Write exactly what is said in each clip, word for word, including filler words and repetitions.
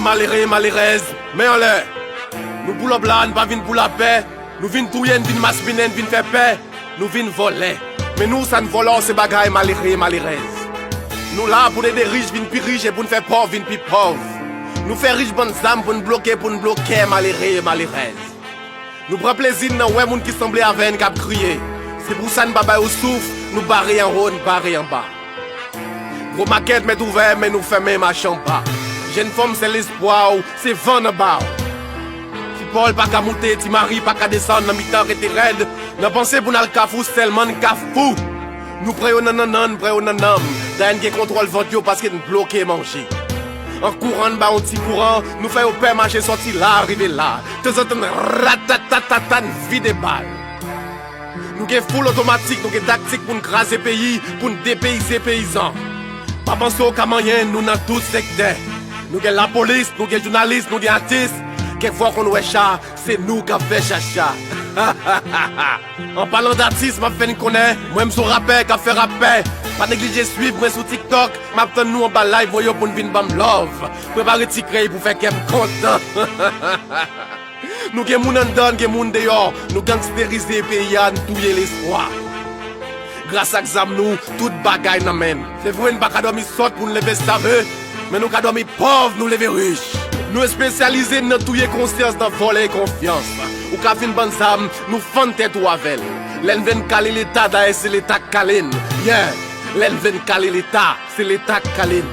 Malere, malerèz, men anlè. Nou pou lòb la, n pa vin pou lapè. Nou vin touye, n vin maspinen, n vin fè pè. Nou vin vòlè. Men nou, sa n vòlò, se bagay malere, malerèz. Nou la pou n ede rich vin pi rich e pou n fè pòv vin pi pòv. Nou fè rich bann zam pou n bloke, pou n blokè, malere, malerèz. Nou pran plezi n nan wè moun ki sanble avè n k ap kriye. Se pou sa n pa ba yo souf, nou bare anwo, n bare anba. Gwo makèt mèt ouvè, men nou fèmen mache anba. Jèn fanm, sèl espwa w, se van nan ba w. Ti Pòl pa ka moute, Ti Mari pa ka desann, nan mitan rete rèd. Nan panse pou n al Kafou, sèlman n ka fou. Nou pran yo nan nannan, n pran yo nan nanm. Dayè n gen kontwòl vant yo paske n bloke manje. An kouran, n ba yon ti kouran, nou fè yo pè mache sòti la, rive la. Tanzantan, n ratatatatata, n vide bal. Nou gen foul otomatik, nou gen taktik pou n kraze peyi, pou n depeyize peyizan. Pa panse w ka manyen, nou nan tout sektè. Nou gen lapolis, nou gen jounalis, nou gen atis. Kèk fwa w konn wè cha, se nou k ap fè chacha. An palan datis, m ap fè n konnen, mwen m se yon rapè k ap fè rapè. Pa neglije swiv mwen sou TikTok, m ap tann nou anba live mwen yo pou n vin ban m love. Prepare ti krèy pou fè kè m kontan. Nou gen moun anndan, n gen moun deyò. Nou gangsterize peyi a, n touye lespwa. Gras ak zam nou, tout bagay nan men n. Se vre, n pa ka dòmi sòt pou n leve save, men nou ka dòmi pòv, nou leve rich. Nou espesyalize n nan touye konsyans, nan vòlè konfyans. Ou ka vin ban n zam, nou fann tèt ou avè l. Lè n vle n kale Leta, dayè se Leta k kale n. Yeah! Lè n vle n kale Leta, se Leta k kale n.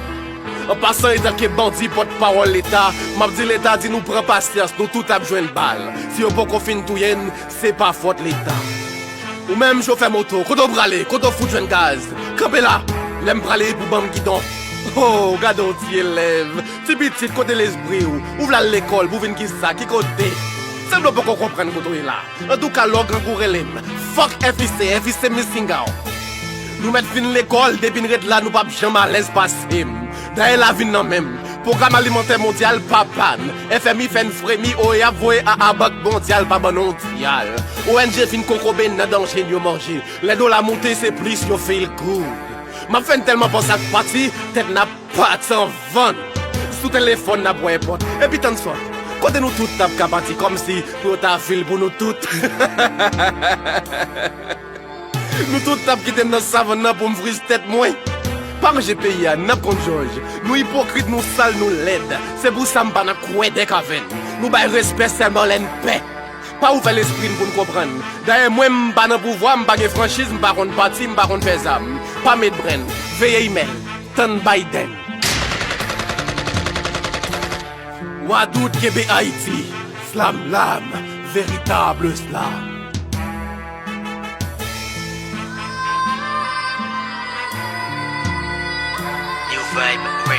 An pasan, etanke bandi pòtpawòl Leta, m ap di Leta di nou pran pasyans, nou tout ap jwenn bal. Si yo poko fin touye n, se pa fòt Leta. Ou menm chofè moto, kote w prale, kote w fout jwenn gaz? Kanpe la, lè m prale pou ban m gidon. Oh, gade yon ti elèv, ti pitit, kote lespri w? Ou vle al lekòl pou vin kisa, ki kote? Sanble w poko konprann kote w ye la. Antouka, lè w grangou rele m. Fuck F I C, F I C missing out. Nou mèt fin lekòl, depi n ret la, nou p ap janm alèz pase m. Dayè, lavi n nan men m. Pwogram alimantè mondyal pa pa n. F M I fè n fremi, O E A ap voye a a Bank Mondyal pa ban n yon dyal. O N G fin kokobe n nan danje n yo manje. Lè dola moute, se plis yo feel good. M ap fè n tèlman panse ak pati, tèt n ap pati anvan n. Sou telefòn n ap wè pòt. Epi tann sòt. Kote nou tout t ap ka pati kòmsi pou yo ta fil pou nou tout. Nou tout t ap kite m nan savann nan pou m friz tèt mwen. Pa ranje peyi a, n ap konn jòj. Nou ipokrit, nou sal, nou lèd. Se pou sa m pa nan kwèdèk avè n. Nou bay respè sèlman lè n pè. Pa ouvè lespri n pou n konprann. Dayè, mwen, m pa nan pouvwa, m pa gen franchiz, m pa konn pati, m pa konn fè zam. Pa met brenn. Veye imèl. Tann Biden. Wadout kenbe Ayiti. Slam lam. Veritab slam. New vibe.